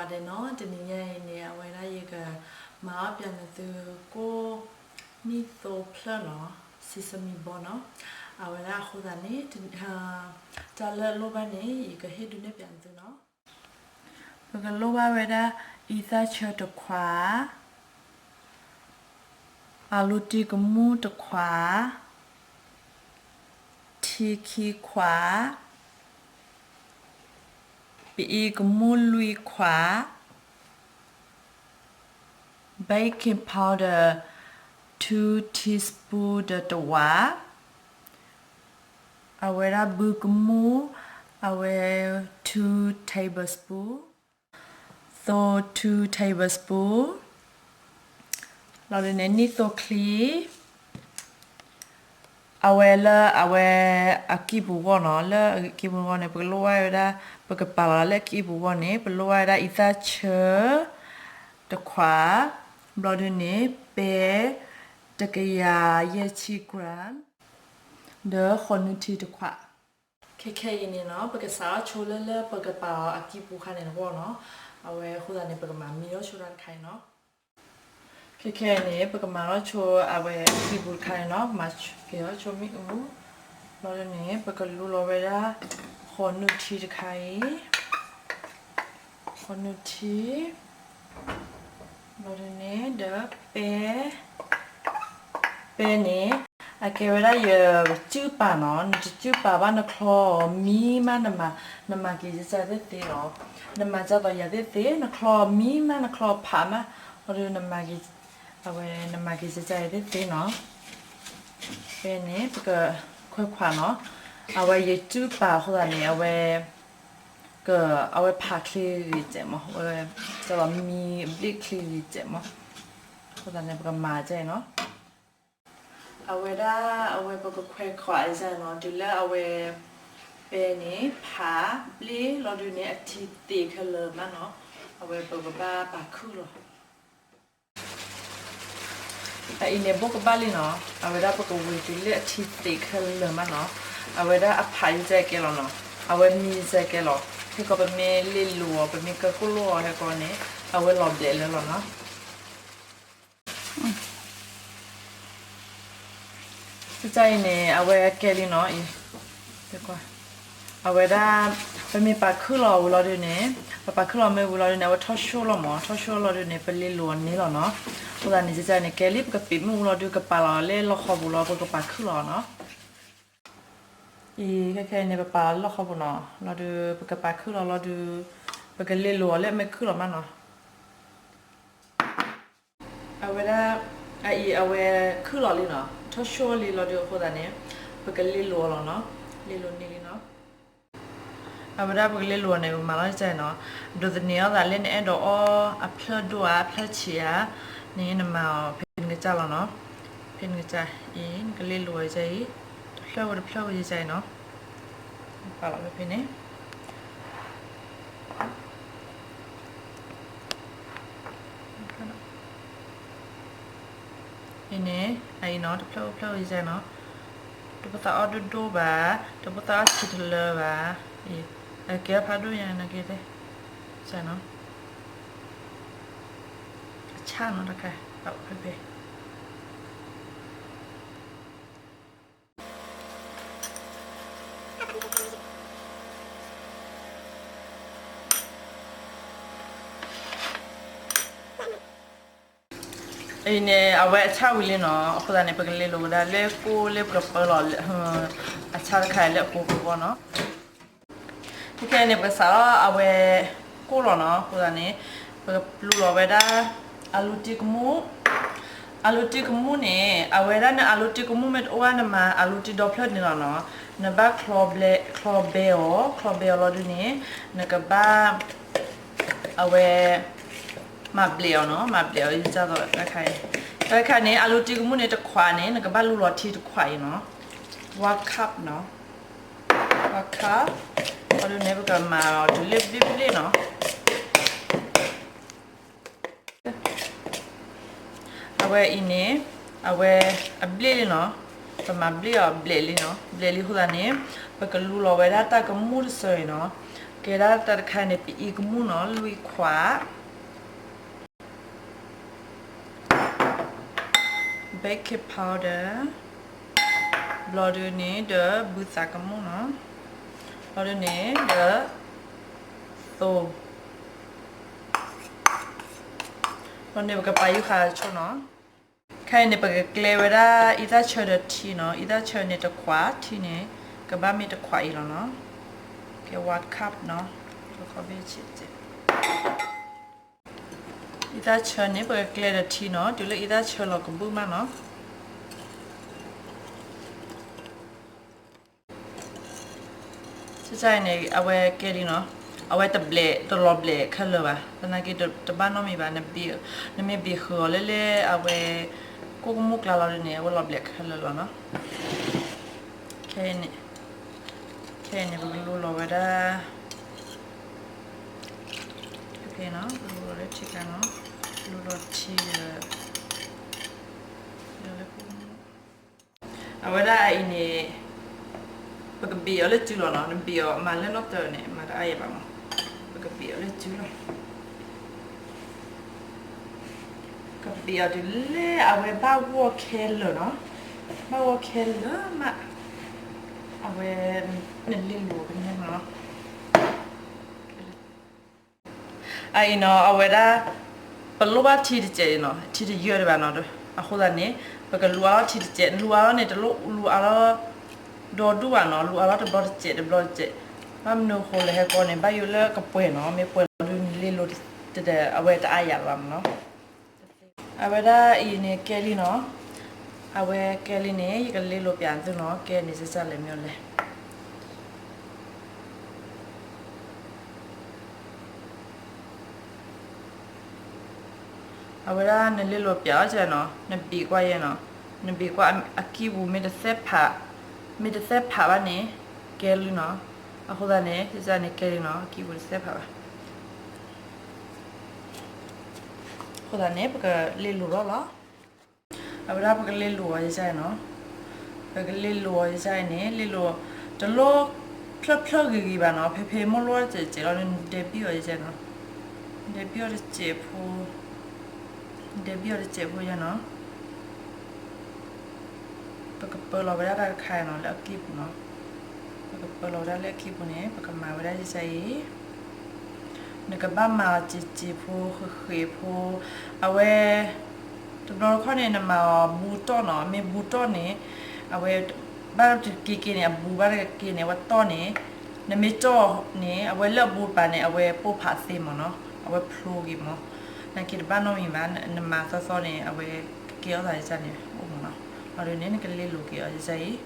ဂီၤလၢ်ဂ့ၤနီၤ, တနံၤညါအံၤန့ၣ် အဝဲဒၣ်ယကမၤအီၣ်ပၠးနသုကိၣ်နံၣ်သိဖျၢၣ်နီၤ, sesame ballနီၤ. အဝဲဒၣ်အဃိသတးန့ၣ် တၢ်လၢအလိၣ်ဘၣ်န့ၣ် ယကဟ့ၣ်ဒုးနဲၣ်ပၠးနသုနီၤ. ပကလိၣ်ဘၣ်ဝဲဒၣ် အံသၣ်ဆၢတခွး, အၤလူတံၢ်ကမူၣ်တခွး, ထံခံခွး, ပအံကမူၣ်လွံၢ်ခွး, baking powder two teaspoon ဒီးတဝး, အဝဲဒၣ်ဘုကမူၣ်, အဝဲ two tablespoon, သိ two tablespoon, လီၤဒုးန့ၣ် နံၣ်သိချံ, အဝဲလၢအဝဲအကံၢ်ပူၤအဂီၢ်နီၤ, လၢအကံၢ်ပူၤအဂီၢ်န့ၣ် ပကလိၣ်ဘၣ်ဝဲဒၣ်, ပကပာ်လီၤလၢအကံၢ်ပူၤအဂီၢ်န့ၣ် ပလိၣ်ဘၣ်ဝဲဒၣ်အံသၣ်ဆၢတခွး, ဘျီဒုးန့ၣ် ပဲတကယၤယဲၢ်ဆံ gram, ဒီးဃိးနုၢ်ထံတခွး. ခဲခဲအံၤန့ၣ်နီၤ ပကစးထီၣ်ဆိလၢလၢပကပာ်အီၤအကံၢ်ပူၤခါန့ၣ်တဂီၢ်နီၤ, အဝဲအဃိသတးန့ၣ် ပကမၤမံထီၣ်ဆိတၢ်တခါအံၤနီၤ. ခဲခဲအံၤန့ၣ် ပကမၤထီၣ်ဆိအဝဲအကံၢ်ပူၤတခါအံၤနီၤ, မၤက့ၤထီၣ်ဆိမ့ၣ်အူ, ဘျီဒုးန့ၣ် ပကလူလီၤဝဲဒၣ် ဃိးနုၢ်ထံတခါအံၤ, ဃိးနု�ၢ်ထံ ဘျီဒုးန့ၣ် ဒီးပဲ, ပဲန့ၣ် အကဲဝဲဒၣ်ယစုၣ်ပာ်နီၤ, နတစုၣ်ပာ်ဘၣ် နချီမံမး, နမၤက့ၤယကၢ်သ့ၣ်သ့လီၤ, နမၤကၢ်သိးယၤသ့ၣ်သ့, နချီမံမး နချီဖးမး, ဘျီဒုး အဝဲ နမၤက့ၤကၢ်ယၤသ့ၣ်သ့နီၤ. ဖဲန့ၣ် ပကခွဲးခွးနီၤ, အဝဲယစုၣ်ပာ်အဃိသတးန့ၣ် အဝဲ က အဝဲဖးချ့ဂ့ၤစဲးမး, ဝဲ ကၢ်သိးမံဘျ့ၣ်ချ့ဂ့ၤစဲးမး, အဃိသတးန့ၣ် ပကမၤကၢ်အံၤနီၤ. အဝဲဒၣ် အဝဲပကခွဲးခွးအံၤနီၤ, တုၤလၢအဝဲ ပဲန့ၣ် ဖးဘျ့ၣ်လီၤဒုးန့ၣ် အထံသ့ခဲလၢာ်မးနီၤ, အဝဲပကဘၣ်ပာ်ခုၣ်လီၤ. အအံၤန့ၣ် ဘိၣ်ကဘၣ်လံနီၤ, အဝဲဒၣ်ပကဝံၤတုၤလၢအထံသ့ခဲလၢာ်မးနီၤ, အဝဲဒၣ်အဖးယကဲလီၤနီၤ, အဝဲမံယကဲလီၤ, ဟဲကီးပမ့ၢ်လ့ၣ်လိၤအီၤ ပမ့ၢ်ကဲကိၣ်လိၣ်အီၤဟဲကီးန့ၣ် အဝဲလီၤဘျဲးလၢလီၤနီၤ. ကၢ်အံၤန့ၣ် အဝဲကဲလံနီၤအံၤ, အဝဲဒၣ် ပမ့ၢ်ပာ်ခုၣ်လီၤဝံၤလီၤဒုးန့ၣ်, ပပာ်ခုၣ်လီၤမ့ၢ်ဝံၤလီၤဒုးန့ၣ် အဝဲထီၣ်ၡိၣ်လီၤမး, ထီၣ်ၡိၣ်လီၤဒုးန့ၣ် ပလ့ၣ်လိၤအီၤန့ၣ်လီၤနီၤ. အဃိသတးန့ၣ် ကၢ်အံၤန့ၣ် ကဲလံ ပကပံးမ့ၣ်အူလီၤဒုး ကပာ်လီၤလၢလီၢ်ဃီပူၤလီၤ ပကပာ်ခုၣ်လီၤနီၤ. အံၤ ခဲခဲအံၤန့ၣ် ပပာ်လီၢ်ဃီပူၤနီၤ, လီၤဒုး ပကပာ်ခုၣ်လီၤလီၤဒုး ပကလ့ၣ်လိၤအီၤလၢအမ့ၢ်ခုၣ်လီၤမးနီၤ. အဝဲဒၣ် အအံၤ အဝဲခုၣ်လီၤလံနီၤ, ထီၣ်ၡိၣ်လံလီၤဒုးအဃိသတးန့ၣ် ပကလ့ၣ်လိၤအီၤလီၤနီၤ, လ့ၣ်လိၤန့ၢ်လံနီၤ. အဝဲဒၣ်ပကလ့ၣ်လိၤအီၤန့ၣ် ပမၤလီၤကၢ်အံၤနီၤ, ဒိးသန့ၤအီၤသးလၢနအဲၣ်ဒိးအီအဖျၢၣ်ဒိၣ်ဧါ အဖျၢၣ်ဆံးဧါန့ၣ် နမၤအီၤဖဲနကစၢ်လီၤနီၤ. ဖဲနကစၢ်အံၤ နကလ့ၣ်လိၤအီၤကၢ်အံၤ တဖျၢၣ်ဝဲတဖျၢၣ်ဝဲကၢ်အံၤနီၤ. ပာ်လီၤဖဲဖဲန့ၣ် အံၤန့ၣ် အအံၤနီၤ တဖျၢၣ်အိၣ်ဖျၢၣ်အိၣ်ယဲၢ်နီၤ, တဖိသၣ်အီၣ်ဒိၣ်ဒိၣ်ဘၣ်, တဖိသၣ်အီၣ်ဆံးတလၢဘၣ်, အကဲဖးဒိၣ်ညါန့ၣ်က့ၤသ့ၣ်, နီၤ, အဆၣ်နီၤတခါ, ဖဲဖဲ အံၤန့ၣ် အဝဲအဆၣ်ဝံၤလံနီၤ, အဃိသတးန့ၣ် ပကလ့လိာ်ဝဲဒၣ်လၢကိၣ်လၢပကပၢလီၤ အဆၣ်တခါလၢအကိၢ်ကဝီၤနီၤ. ခဲခဲန့ၣ် ပကစးထီၣ်အဝဲကိၢ်လီၤနီၤ, အဃိသတးန့ၣ် ပကလူလီၤဝဲဒၣ် အလူတံၢ်ကမူၣ်, အလူတံၢ်ကမူၣ်န့ၣ် အဝဲဒၣ်န့ၣ် အလူတံၢ်ကမူၣ်မ့ၢ်တအိၣ်ဘၣ် နမၤအလူတံၢ်ဒီဖျၢၣ်န့ၣ်လီၤနီၤ, နဘၣ်ချီဘဲအီၤ, ချီဘဲအီၤလီၤဒုးန့ၣ် နကဘၣ် အဝဲ မၤဘျဲးအီၤနီၤ, မၤဘျဲးအီၤ ယကၢ်သိးတၢ်ခါအံၤ, တၢ်ခါန့ၣ် အလူတံၢ်ကမူၣ်န့ၣ် တခွးန့ၣ် နကဘၣ်လူလီၤထံတခွးအံၤနီၤ, one cup နီၤ, one cup, အဒုးန့ၣ် ပကမၤအီၤတုၤလၢဘျ့ဘျ့နီၤ. အဝဲအံၤန့ၣ် အဝဲအဘျ့ၣ်လံနီၤ, ပမၤဘျ့ၣ်အီၤဘျဲးလံနီၤ, ဘျဲးလံအဃိသတးန့ၣ် ပကလူလီၤဝဲဒၣ်တၢ်ကမူၣ်တစၢၤအံၤနီၤ, ကဲဒၣ်တၢ်တခါန့ၣ် ပအံၤကမူၣ်နီၤ လွံၢ်ခွး, baking powder, ဘျီဒုန့ၣ်ဒီး ဘုသးကမူၣ်နီၤ, ဘျီဒုန့ၣ်ဒီး သိ, ဘျီန့ၣ်ပကပာ်ယုၢ်ဃာ်ဆိနီၤ. ခဲအံၤန့ၣ် ပကကျဲဝဲဒၣ် အံသၣ်ဆၢဒီးထံနီၤ, အံသၣ်ဆၢန့ၣ်တခွး, ထံန့ၣ် ကဘၣ်မ့ၢ်တခွးအံၤလီၤနီၤ. ကဲ one cup နီၤ, အံသၣ်ဆၢန့ၣ် ပကကျဲဒီးထံနီၤ, တုၤလၢအံသၣ်ဆၢလီၤကဘုၣ်မးနီၤ. ကန့ၣ် အဝဲကဲလံနီၤ, အဝဲတဘျဲး တလီၤဘျဲးခဲလၢာ်ဘၣ်, သနာ်က့တဘၣ်နီတမံၤဘၣ်, နမ့ၢ်ဘ့ၣ်ဃုာ်အီၤလၢလၢအဝဲ ကိၣ်ကမူၣ်ကျါလီၤဒုန့ၣ် အဝဲလီၤဘျဲးခဲလၢာ်လီၤနီၤ. ခဲအံၤန့ၣ် ခဲအံၤန့ၣ် ပကလူလီၤဝဲဒၣ်, ဖဲနီၤ ပကလူလီၤလၢထံကျါနီၤ, လူလီၤထံဒီး ဒီးလၢကိၣ်ကမူၣ် အဝဲဒၣ်အံၤန့ၣ် ပကဘ့ၣ်အီၤလၢစုလီၤနီၤ, နဘ့ၣ်အီၤမၤလၢနီၣ်တၢၤန့ၣ် မၤတအါယဲၢ်ဘၣ်မး, ပကဘ့ၣ်အီၤလၢစုလီၤ. ကဘ့ၣ်အီၤတုၤလၢအဝဲဘၣ်ဂီၢ်ခဲလၢာ်နီၤ, ဘၣ်ဂီၢ်ခဲလၢာ်မး, အဝဲ နလ့လိာ်ကန့ၢ်မးနီၤ. အအံၤနီၤ အဝဲဒၣ် ပလိၣ်ဘၣ်ထံတစဲးနီၤ, ထံတယၢၢ်ဒံးဘၣ်နီၤ, အဃိသတးန့ၣ် ပကလူအါထီၣ်ထံတစဲး, လူအါထီၣ်န့ၣ် တလိၣ်လူအါထီၣ် ဒီဒူၣ်ဘၣ်နီၤ, လူအါထီၣ်တဘျီတစဲး တဘျီတစဲး, ဘၣ်မနုၤအဃိလဲၣ် ဟဲကီန့ၣ် ဘၣ်ယိၣ်လၢကပှဲၤနီၤ, မ့ၢ်ပှဲၤလီၤဒုန့ၣ် လ့လိာ် အဝဲတအါယဲၢ်လၢၤဘၣ်မးနီၤ. အဝဲဒၣ်အံၤန့ၣ်ကဲလံနီၤ, အဝဲကဲလံန့ၣ် ယကလ့လိာ်ပၠးသုနီၤ, ကဲန့ၣ် စၢ်စၢ်လဲၣ်မ့ၢ်လဲၣ်. အဝဲဒၣ်နလ့လိာ်ပၠးအီၤကဲနီၤ, နဘ့ၣ်ကွၢ်ယဲနီၤ, နဘ့ၣ်ကွၢ်အကံၢ်ပူၤ မ့ၢ်တသဲးဖး, မ့ၢ်တသဲးဖးဘၣ်န့ၣ် ကဲလံနီၤ. အဃိသတးန့ၣ် စၢ်စၢ်န့ၣ်ကဲလံနီၤ, အကံၢ်ပူၤတသဲးဖးဘၣ်. အဃိသတးန့ၣ် ပကလ့လိာ်လီၤလီၤ. အဝဲဒၣ်ပကလ့လိာ်အီၤယဲၢ်နီၤ, ပကလ့လိာ်အီၤယဲၢ်န့ၣ် လ့လိာ် တလိၣ်ဖျၢၣ်ဖျၢၣ်ဂ့ၤဂ့ၤဘၣ်နီၤ, ဖဲဖဲမိၢ်လိၣ်တစဲးစဲးလီၤ ဒဲးဘံၣ်အီၤယဲၢ်နီၤ, ဒဲးဘံၣ်အီၤတစဲးဖိ, ဒဲးဘံၣ်အီၤတစဲးဖိယဲၢ်နီၤ. ပကပၢလီၤဝဲဒၣ်တၢ်တခါနီၤ လၢအကံၢ်ပူၤနီၤ, ပကပၢလီၤဝဲဒၣ်လၢအကံၢ်ပူၤန့ၣ် ပကမၤဝဲဒၣ်ယဲၢ်အံၤ နကဘၣ်မၤအီၤစံးစံးဖိ ဃ့းဃ့းဖိ, အဝဲ တဘျီတခီၣ်န့ၣ် နမၤအီၤဘူးတီၢ်နီၤ, မ့ၢ်ဘူးတီၢ်န့ၣ် အဝဲ ဘၣ်တက့ၤက့ၤန့ၣ် အဘူးဘၣ်တက့ၤန့ၣ် အဝဲတီၢ်န့ၣ်, နမ့ၢ်တီၢ်န့ၣ် အဝဲလၢအဘူးပာ်န့ၣ် အဝဲပိၢ်ဖးသ့မးနီၤ, အဝဲဖျိက့ၤမး, နာ်က့တဘၣ်နီတမံၤဘၣ်, နမၤသီသီန့ၣ် အဝဲကကဲထီၣ်သးယဲၢ်န့ၣ် အိၣ်မးနီၤ, လီၤဒုန့ၣ် နကလ့လိာ်က့ၤအီၤယဲၢ်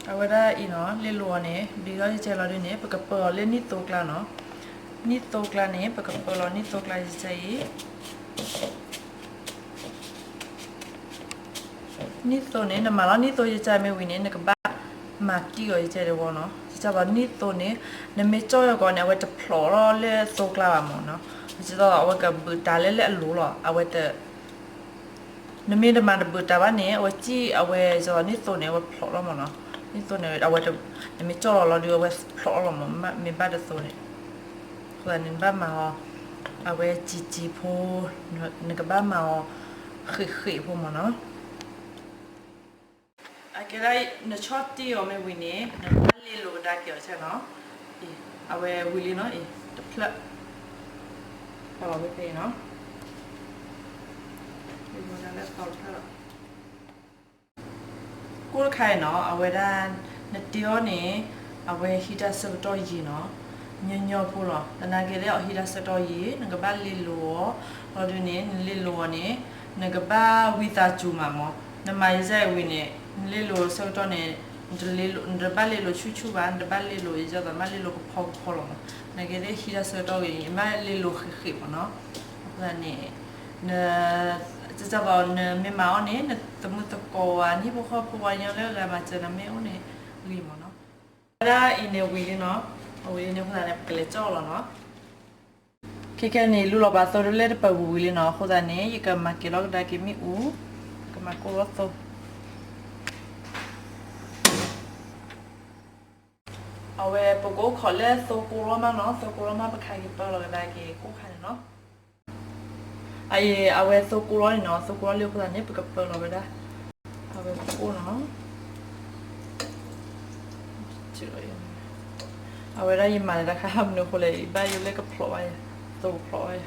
အံၤ အဝဲဒၣ်အံၤနီၤ လ့လိာ်အီၤန့ၣ် ဘျံးထီၣ်ယဲၢ်လီၤဒုန့ၣ် ပကပၢအီၤလၢနံၣ်သိကျါနီၤ, နံၣ်သိကျါန့ၣ် ပကပၢလီၤနံၣ်သိကျါယဲၢ်အံၤ, နံၣ်သိန့ၣ် နမၤလီၤနံၣ်သိယဲၢ်မ့ၢ်ဝံၤန့ၣ် နကဘၣ်မၤကံၢ်အီၤယဲၢ်တဝီနီၤ, ဒ်သိးနံၣ်သိန့ၣ် နမ့ၢ်ကၠီၣ်ယဲၢ်ကီးန့ၣ် အဝဲတဖျိးထီၣ်လၢသိကျါဘၣ်မးနီၤ, ဒ်သိးအဝဲကဘုးတၢ်လၢလၢအလိၤလီၤ, အဝဲတ နမ့ၢ်တမၤတဘုးတၢ်ဘၣ်န့ၣ် အဝဲကံၢ်အဝဲ ဒ်သိးနံၣ်သိန့ၣ် အဝဲဖျိးလီၤမးနီၤ, နံၣ်သိန့ၣ် အဝဲ နမ့ၢ်ကၠီၣ်လီၤလီၤဒုး အဝဲဖျိးလီၤမး မ့ၢ်ဘၣ်တသိန့ၣ်, အဃိသတးန့ၣ် နဘၣ်မၤအီၤ အဝဲစံးစံးဖိ, နကဘၣ်မၤအီၤ ဃ့းဃ့းဖိမးနီၤ. အကဲဒၣ် နဆီၣ်တံၢ်အီၤမ့ၢ်ဝံၤန့ၣ် နကဘၣ်လ့လိာ်ကဒါက့ၤအီၤဆဲနီၤ, အဝဲဝံၤလံနီၤအံၤ တဖျၢၣ်, ဖဲအံၤနီၤ, လ့လိာ်ကဒါလၢသီတဖျၢၣ်လီၤ. ကိၣ်တခါအံၤနီၤ အဝဲဒၣ် နတ့အီၤန့ၣ် အဝဲဟံးတၢ်ဆၢကတီၢ်ယံာ်နီၤ, ညီညီဖိလီၤ. သနာ်က့လၢအဟံးတၢ်ဆၢကတီၢ်ယံာ် နကဘၣ်လ့လိာ်အီၤ, လီၤဒုးန့ၣ် နလ့လိာ်အီၤန့ၣ် နကဘၣ်ဝံသးစူၤမးမး, နမၤယဲၢ်အံၤဝံၤန့ၣ် နလ့လိာ်ဆၢကတီၢ်န့ၣ် နတဘၣ်လ့လိာ်ဆူၣ်ဆူၣ်ဘၣ်, နတဘၣ်လ့လိာ်ယဲၢ်သိး နဘၣ်လ့လိာ်ကဖီကဖီလီၤမး. သနာ်က့လၢဟံးတၢ်ဆၢကတီၢ်ဂ့ၤန့ၣ် နဘၣ်လ့လိာ်ဃ့းဃ့းမးနီၤ. အဃိသတးန့ၣ် န ကစၢ်သိးနမ့ၢ်မၤအီၤန့ၣ် နသမုၢ်သကိးဝဲ နဟံၣ်ဖိဃီဖိဝဲညီလၢအဂၤမၤစၢၤနမ့ၢ်အိၣ်န့ၣ် ဂ့ၤမးနီၤ. ဝဲဒၣ်အံၤန့ၣ်ဝံၤလံနီၤ, အဝံၤလံန့ၣ်အဃိသတးန့ၣ် ပကလဲၤကၠီၣ်လီၤနီၤ. ခဲခဲန့ၣ် လူလီၤပာ်သိတလဲတပၢၤပူၤဝံၤလံနီၤ, အဃိသတးန့ၣ် ယကမၤကဲၤလီၤကဒါက့ၤမ့ၣ်အူ, ကမၤကိၢ်လီၤသိ. အဝဲပကအိၣ်ခိးလၢသိကိလီမးနီၤ, သိကိလီမး ပခးက့ၤပၢလီၤကဒါက့ၤကိၣ်ခါန့ၣ်နီၤ. အအံၤ အဝဲသိကိလီန့ၣ်နီၤ, သိကိလီလံအဃိသတးန့ၣ် ပကပၢလီၤဝဲဒၣ် အဝဲကိၣ်နီၤ. အဝဲဒၣ်ယမၤလၢတၢ်ခါ မနုၤအဃိလဲၣ်, ယဘၣ်ယိၣ်လၢကဖျိးဘၣ်ယၤ, သိကဖျိးဘၣ်ယၤ.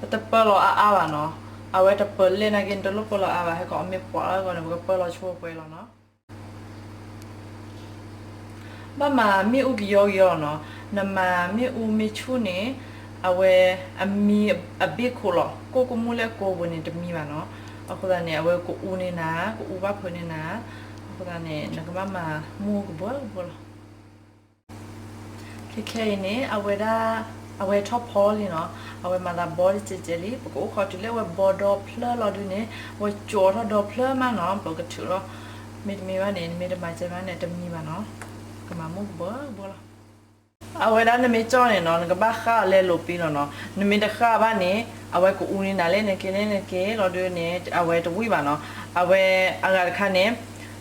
ပတပၢလီၤအါအါဘၣ်နီၤ, အဝဲတပၢလဲၣ်နာ်က့ နတလိၣ်ပၢလီၤအါဘၣ်, ဟဲကီးအမ့ၢ်ပှဲၤလီၤအဂီၢ်န့ၣ် ပကပၢလီၤဆိပှဲၤလီၤနီၤ. ဘၣ်မၤမ့ၣ်အူကယီကယီလီၤနီၤ, နမၤမ့ၣ်အူမ့ၢ်ဆူၣ်န့ၣ် အဝဲအမံအဘ့ၣ်ခိၣ်လီၤ, ကိၣ်ကမူၣ်လၢကိၣ်ပူၤန့ၣ်တမံဘၣ်နီၤ. အဃိသတးန့ၣ် အဝဲကအူန့ၢ်နၤ, ကအူဘၣ်ဖုးန့ၢ်နၤ, အဃိသတးန့ၣ် နကဘၣ်မၤမ့ၣ်အူကဘၢကဘၢလီၤ. ခဲခဲအံၤန့ၣ် အဝဲဒၣ် အဝဲထီၣ်ဖီလံနီၤ, အဝဲမၤသးဘီတစဲးစဲးလံ, ပကအိၣ်ခိးတုၤလၢအဝဲဘီဒီဖျၢၣ်လီၤဒုန့ၣ် အဝဲကၠိးထီၣ်ဒီဖျၢၣ်မးနီၤ, ပကထုးလီၤ. မ့တမ့ၢ်ဘၣ်န့ၣ် နမ့ၢ်တမၤစဲးဘၣ်န့ၣ် တမံဘၣ်နီၤ, ကမၤမ့ၣ်အူကဘၢကဘၢလီၤ. အဝဲဒၣ်နမ့ၢ်ကၠီၣ်န့ၣ်နီၤ, နကဘၣ်ဃၣ်အီၤလၢလိၤပံလီၤနီၤ, နမ့ၢ်တဃၣ်ဘၣ်န့ၣ် အဝဲကအူန့ၢ်နၤလၢန့ၣ်က့လၢန့ၣ်က့လီၤဒုန့ၣ် အဝဲတဝံၣ်ဘၣ်နီၤ. အဝဲအဂၤတခါန့ၣ်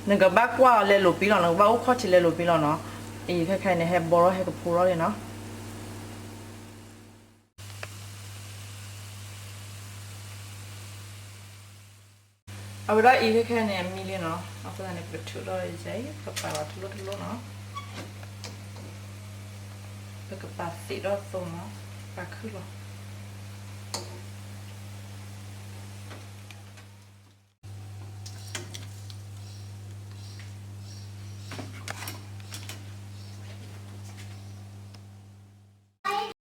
နကဘၣ်ကွၢ်အီၤလၢလိၤပံလီၤ, နကဘၣ်အိၣ်ခိးထံလၢလိၤပံလီၤနီၤ. အံၤခဲခဲအံၤန့ၣ် ဟဲဘီထီၣ်ဟဲကဖှိထီၣ်လံနီၤ. အဝဲဒၣ်အံၤခဲခဲန့ၣ် အမံလံနီၤ, အဃိသတးန့ၣ် ပကထုးထီၣ်အံၤ ပကပာ်လီၤတလိၣ်တလိၣ်နီၤ, ပကပာ်သံးထီၣ်သိနီၤ, ပာ်ခုၣ်လီၤ.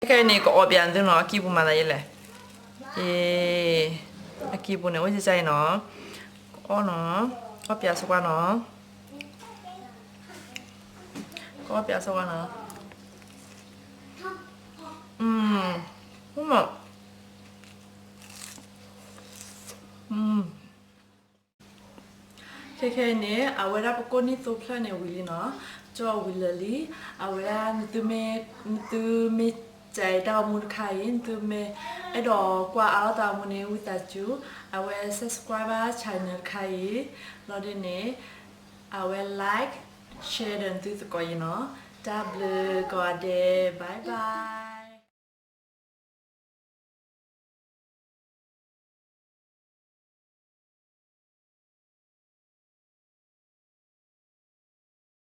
ခဲခဲအံၤန့ၣ် ကအီၣ်ပၠးသုနီၤ, အကံၢ်ပူၤမၤသးဒ်လဲၣ်. အ့, အကံၢ်ပူၤန့ၣ် အိၣ်ကၠဲကၠဲအံၤနီၤ, ကအီၣ်နီၤ, ကအီၣ်ပၠးဆိကွၢ်နီၤ, ကအီၣ်ပၠးဆိကွၢ်နီၤ. ခဲခဲအံၤန့ၣ် အဝဲဒၣ်ပကိၣ်န့ၢ်သိဖျၢၣ်န့ၣ်ဝံၤလံနီၤ, ကၠီၣ်ဝံၤလၢာ်လံ. အဝဲဒၣ် နသုမ့ၢ်စဲးတၢ်ဂီၤမူတခါအံၤ, နသုမ့ၢ်အဲၣ်ဒိးကွၢ်အါထီၣ်တၢ်ဂီၤမူန့ၣ် ဝံသးစူၤ အဝဲ subscribe ဘၣ် channel တခါအံၤ လီၤဒုန့ၣ် အဝဲ like share ဒီးနသုသကိးအံၤနီၤ. တၢ်ဘျုးကိးဂၤဒဲး, bye bye.